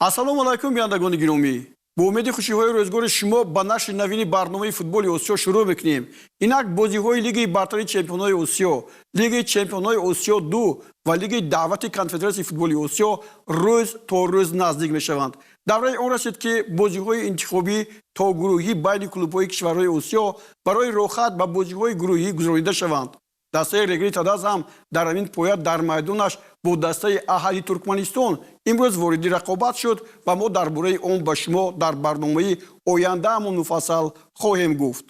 Ассалому алайкум, бинандагони гиромӣ. Бо умеди хушиҳои рӯзгори шумо ба нашри навини барномаи футболи Осиё шурӯъ мекунем. Инак бозиҳои Лигаи бартари чемпионҳои Осиё, Лигаи чемпионҳои Осиё 2 ва Лигаи даъвати Конфедератсияи футболи Осиё рӯз то рӯз наздик мешаванд. Давраи он расид, ки бозиҳои интихобӣ то гурӯҳӣ байни клубҳои кишварҳои Осиё барои роҳхат ба бозиҳои гурӯҳӣ гузаронида шаванд. Дастаи Регри Тадаз ҳам дар ҳамин поя дар майдонаш бо дастаи Аҳали Туркманистон имрӯз вориди рақобат шуд ва мо дар бораи он ба шумо дар барномаи ояндаамон муфассал хоҳем гуфт.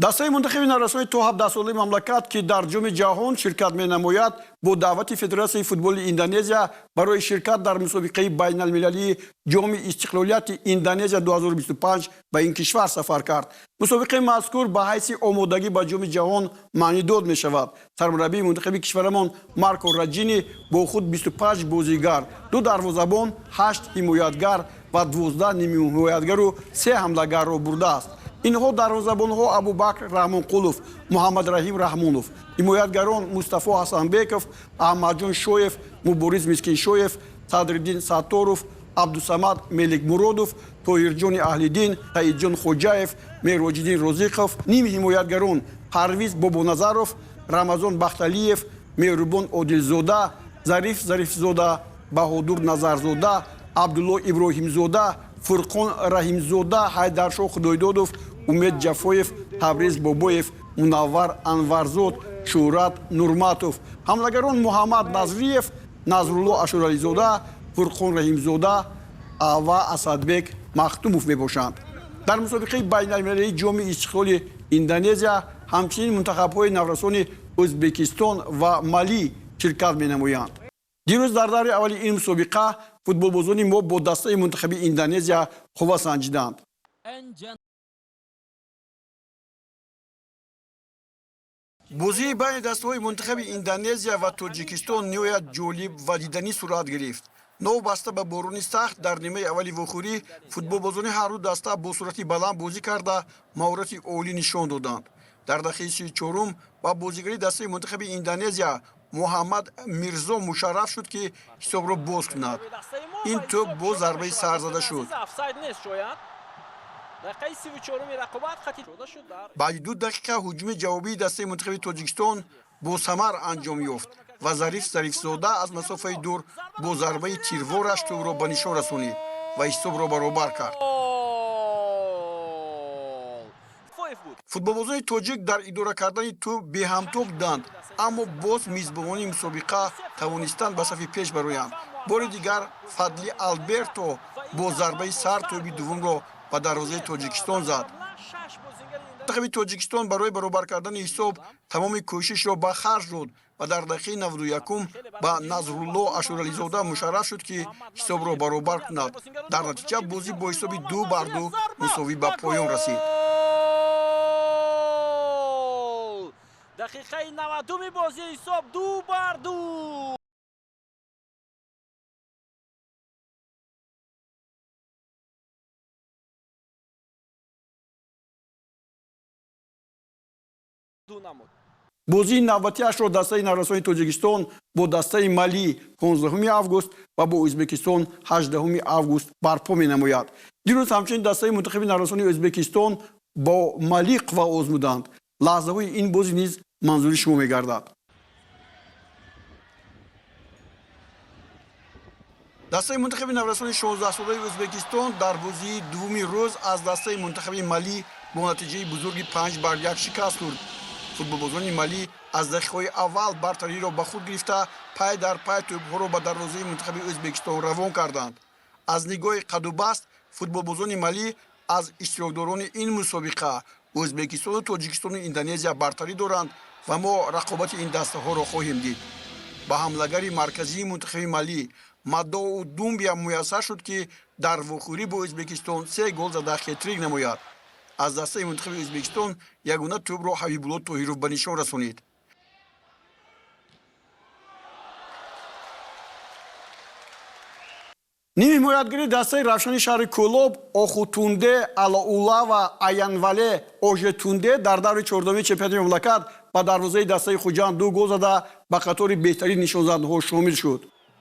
Дастаи мунтахаби наврасони то 17-солаи мамлакат, ки дар Ҷоми ҷаҳон ширкат менамояд, бо даъвати Федератсияи футболи Индонезия барои ширкат дар мусобиқаи байналмилалии Ҷоми истиқлолияти Индонезия 2025 ба ин кишвар сафар кард. Мусобиқаи мазкур ба ҳайси омодагӣ ба Ҷоми ҷаҳон маънидод мешавад. Сармураббии мунтахаби кишварамон Марко Раҷини бо худ 25 бозигар, ду дарвозабон, 8 ҳимоятгар ва 12 нимҳимоятгару се ҳамлагарро бурдааст. Инҳо дарвозабонҳо Абубакр Раҳмонқулов, Муҳаммадраҳим Раҳмонов, ҳимоятгарон Мустафо Ҳасанбеков, Аҳмадҷон Шоев, Мубориз Мискиншоев, Садриддин Сатторов, Абдусамад Меликмуродов, Тоҳирҷони Аҳлиддин, Саидҷон Хоҷаев, Мероҷиддин Розиқов, нимҳимоятгарон Парвиз Бобоназаров, Рамазон Бахталиев, Меҳрубон Одилзода, Зариф Зарифзода, Баҳодур Назарзода, Абдулло Иброҳимзода, Фурқон Раҳимзода, Ҳайдаршоҳ Худойдодов, Умед Ҷафоев, Табриз Бобоев, Мунаввар Анварзод, Шӯҳрат Нурматов, ҳамлагарон Муҳаммад Назриев, Назрулло Ашурализода, Фурқон Раҳимзода ва Асадбек Махтумов мебошанд. Дар мусобиқаи байналмилалии Ҷоми истиқлоли Индонезия ҳамчунин мунтахабҳои наврасони Ӯзбекистон ва Малӣ ширкат менамоянд. Дирӯз дар даври аввали ин мусобиқа футболбозони мо бо дастаи мунтахаби Индонезия қувва санҷиданд. Бозии байни дастаҳои мунтахаби Индонезия ва Тоҷикистон ниҳоят ҷолиб ва диданӣ сурат гирифт. Новобаста ба борони сахт дар нимаи аввали вохӯрӣ, футболбозони ҳарду даста бо суръати баланд бозӣ карда, маҳорати олӣ нишон доданд. Дар дақиқаи 34-ум ба бозигари дастаи мунтахаби Индонезия Муҳаммад Мирзо мушарраф шуд, ки ҳисобро боз кунад. Ин тӯб бо зарбаи сар зада шуд. Баъди 2 дақиқа ҳуҷуми ҷавобии дастаи мунтахаби Тоҷикистон бо самар анҷом ёфт ва Зариф Зарифзода аз масофаи дур бо зарбаи тирвораш тӯбро ба нишон расонид ва ҳисобро баробар кард. Футболбозони тоҷик дар идора кардани тӯб беҳамто буданд, аммо боз мизбонони мусобиқа тавонистанд ба сафи пеш бароянд. Бори дигар Фадли Алберто бо зарбаи сар тӯби дуввумро ба дарвозаи Тоҷикистон зад. Мунтахаби Тоҷикистон барои баробар кардани ҳисоб тамоми кӯшишро ба харҷ дод ва дар дақиқаи 91-ум ба Назрулло Ашурализода мушарраф шуд, ки ҳисобро баробар кунад. Дар натиҷа бозӣ бо ҳисоби 2 бар 2 мусовӣ ба поён расид. Дақиқаи 90-уми бозӣ, ҳисоб 2 бар 2. Бозии навбатиашро дастаи наврасони Тоҷикистон бо дастаи Малӣ 15 август ва бо Ӯзбекистон 18 август барпо менамояд. Дирӯз ҳамчунин дастаи мунтахаби наврасони Ӯзбекистон бо Малӣ қувва озмуданд. Лаҳзаҳои ин бозӣ низ манзури шумо мегардад. Дастаи мунтахаби наврасони 16-солаи Ӯзбекистон дар бозии дуввуми рӯз аз дастаи мунтахаби Малӣ бо натиҷаи бузурги 5 бар 1 шикаст хӯрд. Футболбозони Малӣ аз дақиқаҳои аввал бартариро ба худ гирифта, пай дар пай тӯбҳоро ба дарвозаи мунтахаби Ӯзбекистон равон карданд. Аз нигоҳи қадубаст футболбозони Малӣ аз иштирокдорони ин мусобиқа, Ӯзбекистону Тоҷикистону Индонезия, бартарӣ доранд ва мо рақобати ин дастаҳоро хоҳем дид. Ба ҳамлагари марказии мунтахаби Малӣ Мадоу Думбия муяссар шуд, ки дар вохӯрӣ бо Ӯзбекистон се гол зада, хетрик намояд. Аз дастаи мунтахаби Ӯзбекистон ягона тӯбро Ҳабибулло Тоҳиров ба нишон расонид. Нимҳимоятгари дастаи Равшани шаҳри Кӯлоб Охутунде Алоула ва Аянвале Ожетунде дар даври чордуми чемпионати мамлакат ба дарвозаи дастаи Хуҷанд ду гол зада, ба қатори беҳтарин нишонзандаҳо шомил шуд.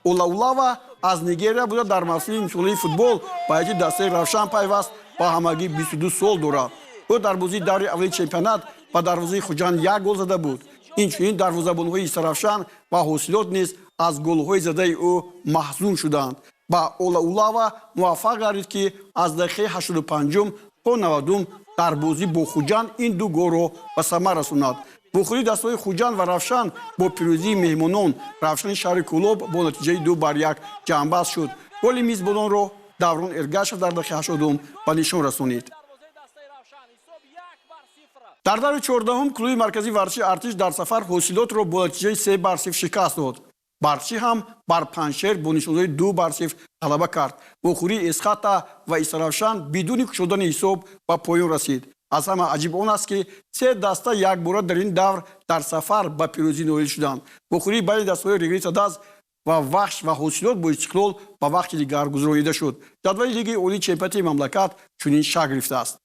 Олаулава аз Нигерия буда, дар мавсими имсолаи футбол ба ҳайати дастаи Равшан пайваст ва ҳамагӣ 22 сол дорад. Ӯ дар бозии даври аввали чемпионат ба дарвозаи Хуҷанд як гол зада буд. Инчунин дарвозабонҳои Истаравшан ва Ҳосилот низ аз голҳои задаи ӯ маҳзун шуданд. Ба Олаулава муваффақ гардид, ки аз дақиқаи 85 то 90 дар бозӣ бо Хуҷанд ин ду голро ба самар расонад. Вохӯрии дастаҳои Хуҷанд ва Равшан бо пирӯзии меҳмонон Равшани шаҳри Кӯлоб бо натиҷаи 2-1 ҷамъбаст шуд. Голи мизбононро Даврон Эргашев дар дақиқаи 80 ба нишон расонид. Дар даври 14-ум клуби марказии варзиши Артиш дар сафар Ҳосилотро бо натиҷаи 3-0 шикаст дод. Барчӣ ҳам бар Панҷшер бо нишондоди 2-0 ғалаба кард. Вохӯрии Эсхата ва Истаравшан бидуни кушодани ҳисоб ба поён расид. Аз ҳама аҷиб он аст, ки се даста якбора дар ин давр дар сафар ба пирӯзӣ ноил шуданд. Вохӯрии байни дастаҳои Регри Тадаз ва Вахш ва Ҳосилот бо Истиқлол ба вақти дигар гузаронида шуд. Ҷадвали Лигаи олии чемпионати мамлакат чунин шакл гирифтааст.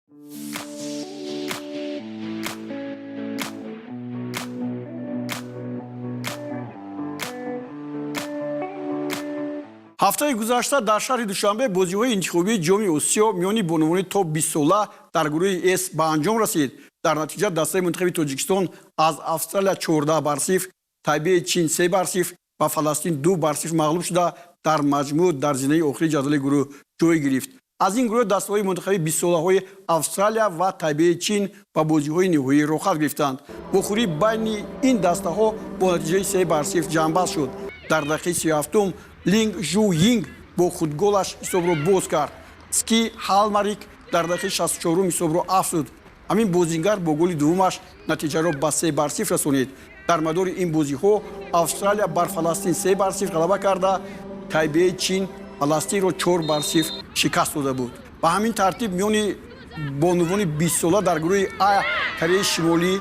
Ҳафтаи гузашта дар шаҳри Душанбе бозиҳои интихобии Ҷоми Осиё миёни бонувони то 20 сола дар гурӯҳи С ба анҷом расид. Дар натиҷа дастаи мунтахаби Тоҷикистон аз Австралия 14-0, Тайбеи Чин 3-0 ва Фаластин 2-0 мағлуб шуда, дар маҷмӯъ дар зинаи охири ҷадвали гурӯҳ ҷой гирифт. Аз ин гурӯҳ дастаҳои мунтахаби 20-солаҳои Австралия ва Тайбеи Чин ба бозиҳои ниҳоӣ роҳхат гирифтанд. Вохӯрии байни ин дастаҳо бо натиҷаи 3-0 ҷамъбаст шуд. Дар дақиқаи 37 Линг Жу Йинг бо худголаш ҳисобро боз кард. Ски Ҳалмарик дар дақиқаи 64 ҳисобро афзуд. Ҳамин бозингар бо голи дуввумаш натиҷаро ба 3-0 расонид. Дар мадори ин бозиҳо Австралия бар Фаластин 3-0 ғалаба карда, Тайбеи Чин Фаластинро 4-0 шикаст дода буд. Ба ҳамин тартиб миёни бонувони 20-сола дар гурӯҳи А Кореяи Шимолӣ,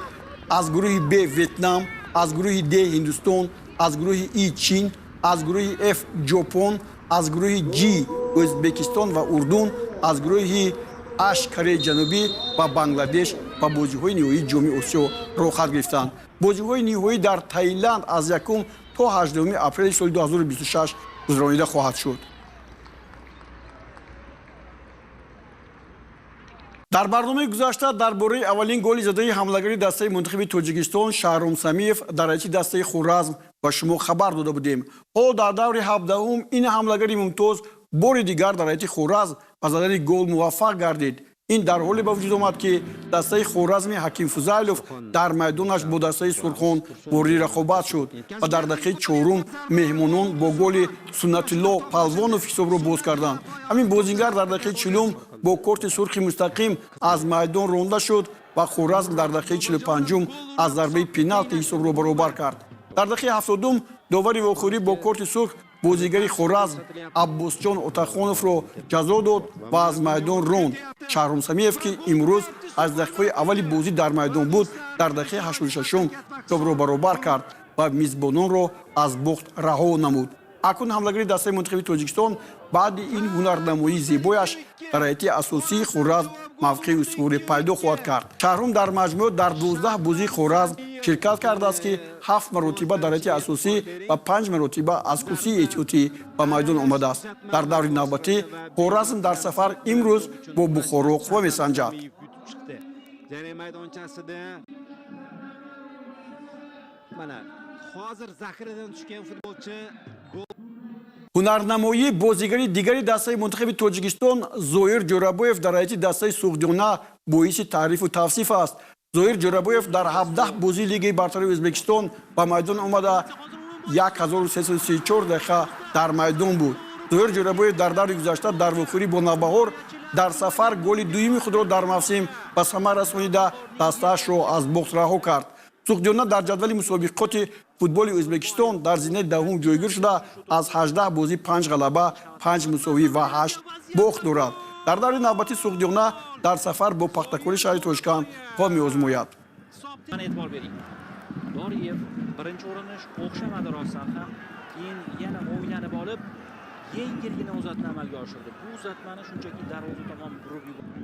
аз гурӯҳи Б Ветнам, аз гурӯҳи Д Ҳиндустон, аз гурӯҳи И Чин, аз гурӯҳи Ф Ҷопон, аз гурӯҳи Ҷ Ӯзбекистон ва Урдун, аз гурӯҳи H Кореяи Ҷанубӣ ва Бангладеш ба бозиҳои ниҳоии Ҷоми Осиё роҳхат гирифтанд. Бозиҳои ниҳоӣ дар Таиланд аз 1 то 18 апрели соли 2026 гузаронида хоҳад шуд. Дар барномаи гузашта дар бораи аввалин голи задаи ҳамлагари дастаи мунтахаби Тоҷикистон Шаҳром Самиев дар ҳайати дастаи Хоразм ба шумо хабар дода будем. Ҳоло дар даври 17-ум ин ҳамлагари мумтоз бори дигар дар ҳайати Хоразм ба задани гол муваффақ гардид. Ин дар ҳоле ба вуҷуд омад, ки дастаи Хоразми Ҳаким Фузайлов дар майдонаш бо дастаи Сурхон вориди рақобат шуд ва дар дақиқаи чорум меҳмонон бо голи Суннатилло Палвонов ҳисобро боз карданд. Ҳамин бозингар дар дақиқаи 40 бо корти сурхи мустақим аз майдон ронда шуд ва Хоразм дар дақиқаи 45 аз зарбаи пеналти ҳисобро баробар кард. Дар дақиқаи 70 довари вохӯрӣ бо корти сурх бозигари Хоразм Аббосҷон Отахоновро ҷазо дод ва аз майдон ронд. Шаҳром Самиев, ки имрӯз аз дақиқаҳои аввали бозӣ дар майдон буд, дар дақиқаи 86 ҳисобро баробар кард ва мизбононро аз бохт раҳо намуд. Акнун ҳамлагари дастаи мунтахаби Тоҷикистон баъди ин ҳунарнамоии зебояш дар ҳайати асосии Хоразм мавқеи устуворӣ пайдо хоҳад кард. Шаҳром дар маҷмӯъ дар 12 бозии Хоразм ширкат кардааст, ки 7 маротиба дар ҳайати асосӣ ва 5 маротиба аз курсии эҳтиётӣ ба майдон омадааст. Дар даври навбатӣ Хоразм дар сафар имрӯз бо Бухоро қувва месанҷад. Ҳунарнамоии бозигари дигари дастаи мунтахаби Тоҷикистон Зоир Ҷӯрабоев дар ҳайати дастаи Суғдиёна боиси таърифу тавсиф аст. Зоир Ҷӯрабоев дар 17 бозии Лигаи бартари Ӯзбекистон ба майдон омада 1334 дақиқа дар майдон буд. Зоир Ҷӯрабоев дар даври гузашта дар вохӯрӣ бо Навбаҳор дар сафар голи дуюми худро дар мавсим ба самар расонида, дастаашро аз бохт раҳо кард. Суғдиёна дар ҷадвали мусобиқоти футболи Ӯзбекистон дар зинаи 10-ум ҷойгир шуда, аз 18 бозӣ 5 ғалаба, 5 мусовӣ ва 8 бохт дорад. Дар даври навбатӣ Суғдиёна дар сафар бо Пахтакори шаҳри Тошканд қувва меозмояд. E'tibor bering. Doriyev birinchi urinish o'xshamadi rostdan ham. Keyin yana o'ylanib olib, yengilgina uzatma amalga oshirdi. Bu uzatmani shunchaki darvoza tomon burib yubordi.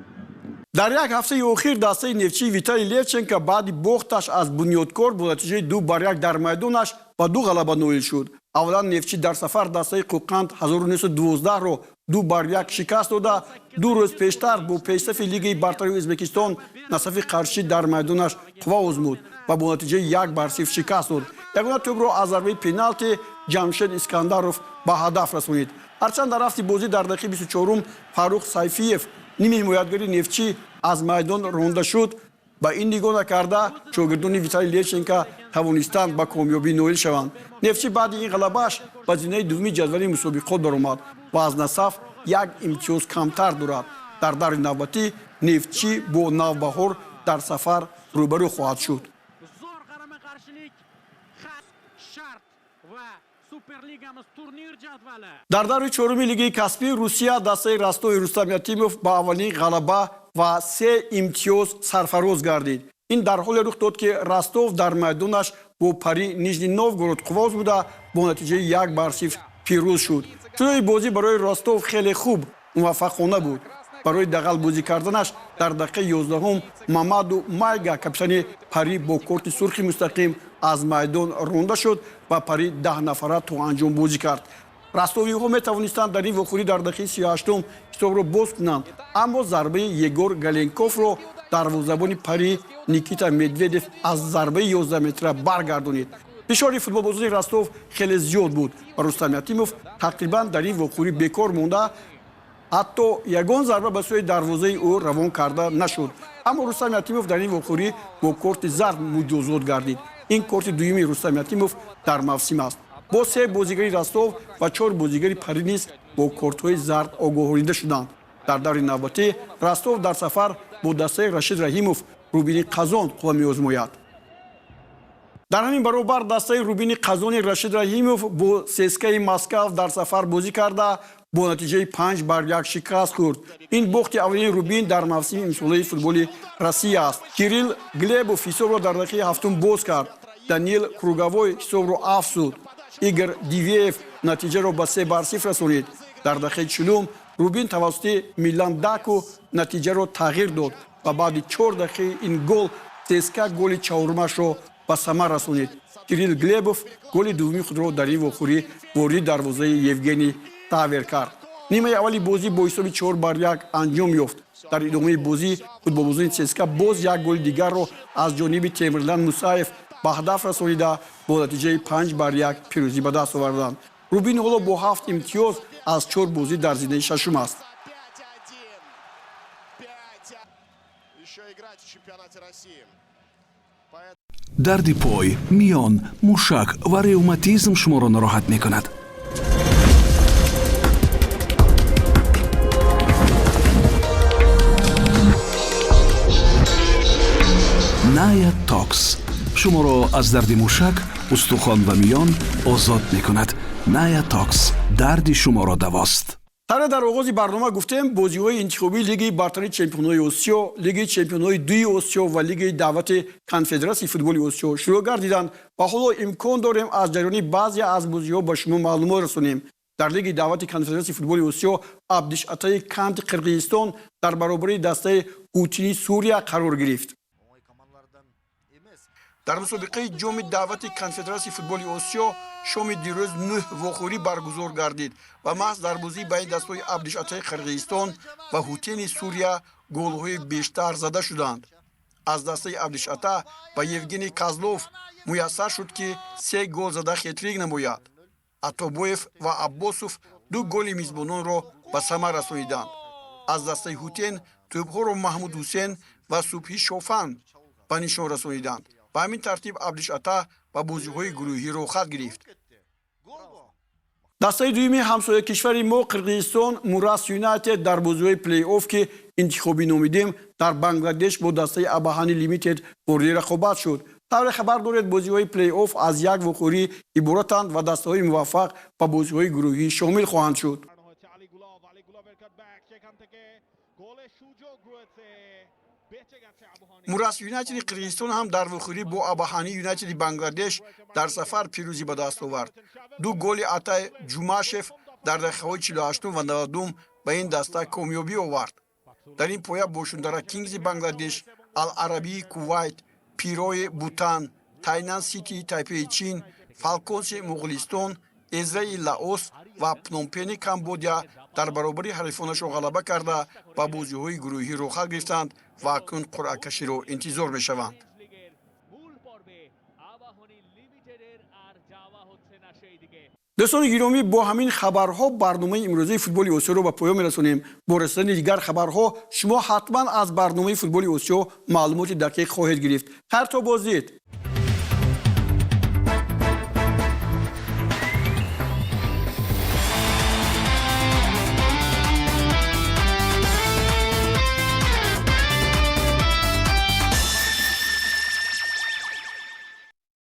Дар як ҳафтаи охир дастаи Нефтчии Виталий Левченко баъди бохташ аз Бунёдкор бо натиҷаи 2-1 дар майдонаш ба ду ғалаба ноил шуд. Аввалан Нефтчӣ дар сафар дастаи Қӯқанд 1912-ро 2-1 шикаст дода, 2 рӯз пештар бо пешсафи Лигаи бартари Ӯзбекистон Насафи Қаршӣ дар майдонаш қувва озмуд ва бо натиҷаи 1-0 шикаст дод. Ягона тӯбро аз зарбаи пеналти Ҷамшед Искандаров ба ҳадаф расонид. Ҳарчанд дар рафти бозӣ дар дақиқаи 24-ум Фаррух Сайфиев, ними ҳимоятгари Нефтчӣ, аз майдон ронда шуд, ба ин нигоҳ накарда шогирдони Виталий Левченко тавонистанд ба комёбӣ ноил шаванд. Нефтчӣ баъди ин ғалабааш ба зинаи дуввуми ҷадвали мусобиқот баромад ва аз Насаф 1 имтиёз камтар дорад. Дар даври навбатӣ Нефтчӣ бо Навбаҳор дар сафар рӯбарӯ хоҳад шуд. Дар даври чоруми Лигаи касбии Русия дастаи Ростови Рустам Ятимов ба аввалин ғалаба ва 3 имтиёз сарфароз гардид. Ин дар ҳоле рух дод, ки Ростов дар майдонаш бо Пари Нижний Новгород қувва озмуда бо натиҷаи 1-0 пирӯз шуд. Шурӯи бозӣ барои Ростов хеле хуб муваффақона буд. Барои дағал бозӣ карданаш дар дақиқаи 11-ум Мамаду Майга, капитани Пари, бо корти сурхи мустақим аз майдон ронда шуд ва Пари 10 нафара то анҷом бозӣ кард. Ростовиҳо метавонистанд дар ин вохӯрӣ дар дақиқаи 38-ум ҳисобро боз кунанд, аммо зарбаи Егор Галенковро дарвозабони Пари Никита Медведев аз зарбаи 11 метра баргардонид. Фишори футболбозони Ростов хеле зиёд буд ва Рустам Ятимов тақрибан дар ин вохӯрӣ бекор монда, ҳатто ягон зарба ба сӯи дарвозаи ӯ равон карда нашуд. Аммо Рустам Ятимов дар ин вохӯрӣ бо корти зард муҷозот гардид. Ин корти дуюми Рустам Ятимов дар мавсим аст. Бо 3 бозигари Ростов ва 4 бозигари Пари низ бо кортҳои зард огоҳонида шуданд. Дар даври навбатӣ Ростов дар сафар бо дастаи Рашид Раҳимов Рубини Қазон қувва меозмояд. Дар ҳамин баробар дастаи Рубини Қазони Рашид Раҳимов бо ЦСКАи Москав дар сафар бозӣ карда бо натиҷаи 5-1 шикаст хӯрд. Ин бохти аввалини Рубин дар мавсими имсолаи футболи Россия аст. Кирилл Глебов ҳисобро дар дақиқаи 7-ум боз кард. Даниил Круговой ҳисобро афзуд. Игор Дивеев натиҷаро ба 3-0 расонид. Дар дақиқаи 40-ум Рубин тавассути Милан Даку натиҷаро тағйир дод ва баъди 4 дақиқаи ин гол ЦСКА голи чаҳорумашро ба самар расонид. Кирилл Глебов голи дуввуми худро дар ин вохӯрӣ вориди дарвозаи Евгений Тавер кард. Нимаи аввали бозӣ бо ҳисоби 4-1 анҷом ёфт. Дар идомаи бозӣ футболбозони ЦСКА боз як голи дигарро аз ҷониби Темирлан Мусаев ба ҳадаф расонида бо натиҷаи 5-1 пирӯзӣ ба даст оварданд. Рубин ҳоло бо 7 имтиёз аз 4 бозӣ дар зинаи шашум аст. Дарди пой, миён, мушак ва ревматизм шуморо нороҳат мекунад. Ная Токс шуморо аз дарди мушак, устухон ва миён озод мекунад. Ная Токс дарди шуморо давост. Таре дар оғози барнома гуфтем, бозиҳои интихобии Лигаи бартари чемпионҳои Осиё, Лигаи чемпионҳои дуи Осиё ва Лигаи даъвати Конфедератсияи футболи Осиё шурӯъ гардиданд ва ҳоло имкон дорем аз ҷараёни баъзе аз бозиҳо ба шумо маълумот расонем. Дар Лигаи даъвати Конфедератсияи футболи Осиё Абдишатаи Канти Қирғизистон дар баробари дастаи Ҳутини Сурия қарор гирифт. Дар мусобиқаи ҷоми даъвати Конфедератсияи футболи Осиё шоми дирӯз 9 вохӯрӣ баргузор гардид ва маҳз дар бозии байни дастҳои Абдишатаи Қирғизистон ва Ҳутени Сурия голҳои бештар зада шуданд. Аз дастаи Абдишата ба Евгений Козлов муяссар шуд, ки 3 гол зада хетрик намояд. Атобоев ва Аббосов 2 голи мизбононро ба самар расониданд. Аз дастаи Ҳутен тӯбҳоро Маҳмуд Ҳусен ва Субҳи Шофан ба нишон расониданд. Ба ҳамин тартиб Абдишата ба бозиҳои гурӯҳӣ роҳхат гирифт. Дастаи дуюми ҳамсоя кишвари мо Қирғизистон Мурас Юнайтед дар бозиҳои плей-офф, ки интихобӣ номидем, дар Бангладеш бо дастаи Абаҳани Лимитед вориди рақобат шуд. Тавре хабар доред, бозиҳои плей-офф аз як вохӯрӣ иборатанд ва дастаҳои муваффақ ба бозиҳои гурӯҳӣ шомил хоҳанд шуд. Мурас Юнайтеди Қирғизистон ҳам дар вохӯрӣ бо Абаҳани Юнайтеди Бангладеш дар сафар пирӯзӣ ба даст овард. 2 голи Атай Ҷумашев дар дақиқаҳои 48 ва 92 ба ин даста комёбӣ овард. Дар ин поя Бошундара Кингзи Бангладеш, Ал-Арабии Кувайт, Пирои Бутан, Тайнан Ситии Тайпеи Чин, Фалконси Муғулистон, Эзраи Лаос ва Пномпени Камбодия дар баробари ҳарифонашон ғалаба карда, ба бозиҳои гурӯҳӣ роҳхат гирифтанд ва акнун қуръакаширо интизор мешаванд. Дӯстони гиромӣ, бо ҳамин хабарҳо барномаи имрӯзаи Футболи Осиёро ба поён мерасонем. Бо расидани дигар хабарҳо шумо ҳатман аз барномаи Футболи Осиё маълумоти дақиқ хоҳед гирифт. Хайр, то боздид.